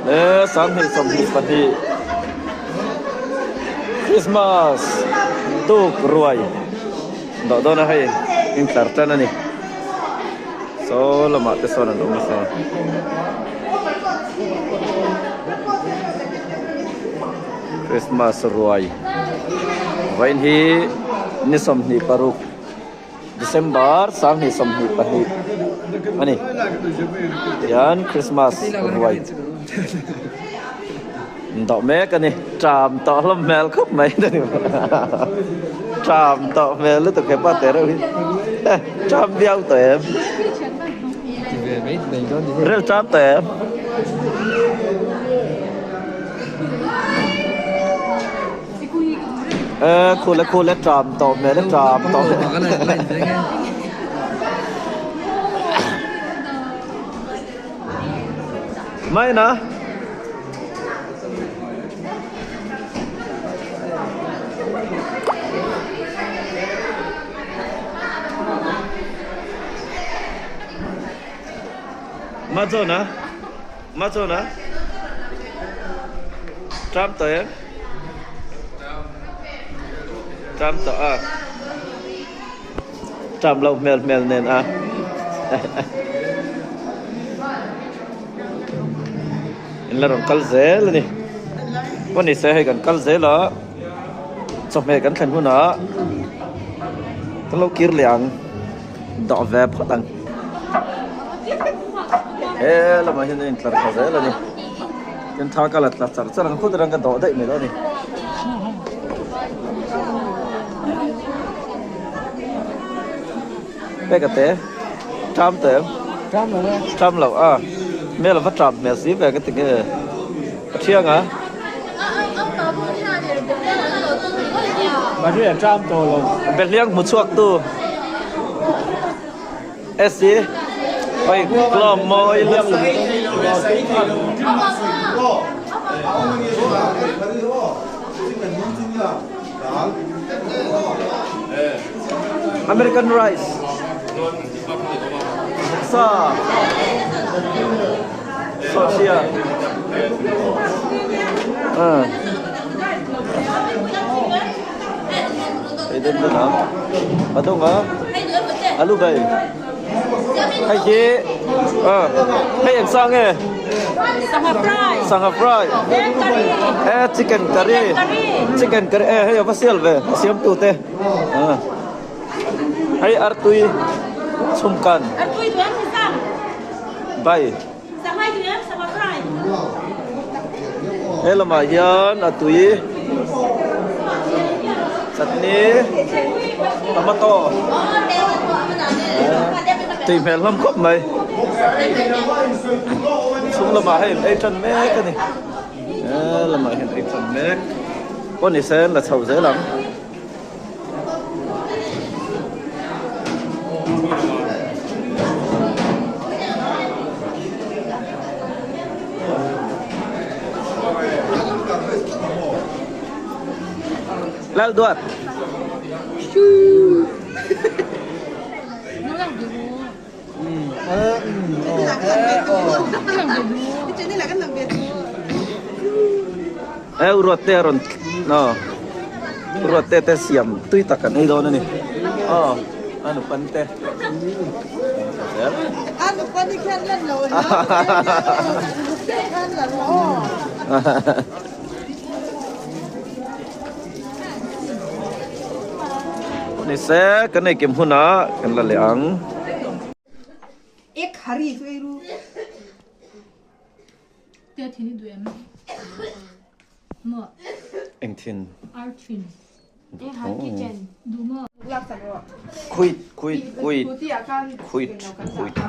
Le 2022 Christmas tuk ruai dawh dawn a hei intlar tan a ni saw lamah te sawn an awm nasa Christmas ruai vawiin hi ni 26 December 2022 a ni. Tihian Christmas ruai dawh mek a ni. Ṭam tawh hlawm hmel khawp mai ṭam tawh hmel lutuk hepa teh reuh hi ṭam viau tawh em? Rel ṭam tawh em? Ê khule khule ṭam tawh hmel e ṭam tawh mai na Mazona Mazona ṭam tawh em? Ṭam tawh a. Ṭam loh hmel hmel nen a. In la rawn kal zel a ni. Paw ni se hei kan kal zel a, chawhmeh kan thlen hunah kan lo kir leh ang. Dawh ve phawt ang. He lamah hian a intlar tha zel a ni. Tin tha ka la tla char char ang khut atang ka dawh daih mai dawn a ni. Peka te ṭam tawh em? Ṭam lo e. Ṭam lo a. Hmel a va ṭam hmel si ve ka ti nge. A thiang a. Maria ṭam tawh lo. Behliang hmu chhuak tu. SC Oi klawm mawi lutuk. American rice. Sa. Sawhchhia. Ah. Hei den den ang. Patung a. Alu bai. Hei hi ah hei eng sang nge? Sangha fry. Sangha fry. Eh chicken curry. Chicken curry eh hei a va sial ve a siam tu te. Ah. Hei artui chhum kan. Artui duam ni sang. Bai. Sangha duam sangha fry. He lamah hian a tui chutney tomato tui hmel hlawm khawp mai. Chhung lamah hei ei tan mek a ni. He lamah hian ei tan mek. Pawh ni se la chho zel ang. Lal duat. E u ruat te a rawn aw u ruat te te siam tui tak an ei dawn a ni aw a nupan te A nupan hi khian lan lo a khan lan aw. Ni se kan ei kim hunah kan la leh ang. Ek hari chu ei ru. Te thin i duh em? Maw? Eng thin? Ar thin. Oh. Duh maw? Khuit khuit khuit khuit khuit khuit khuit tha.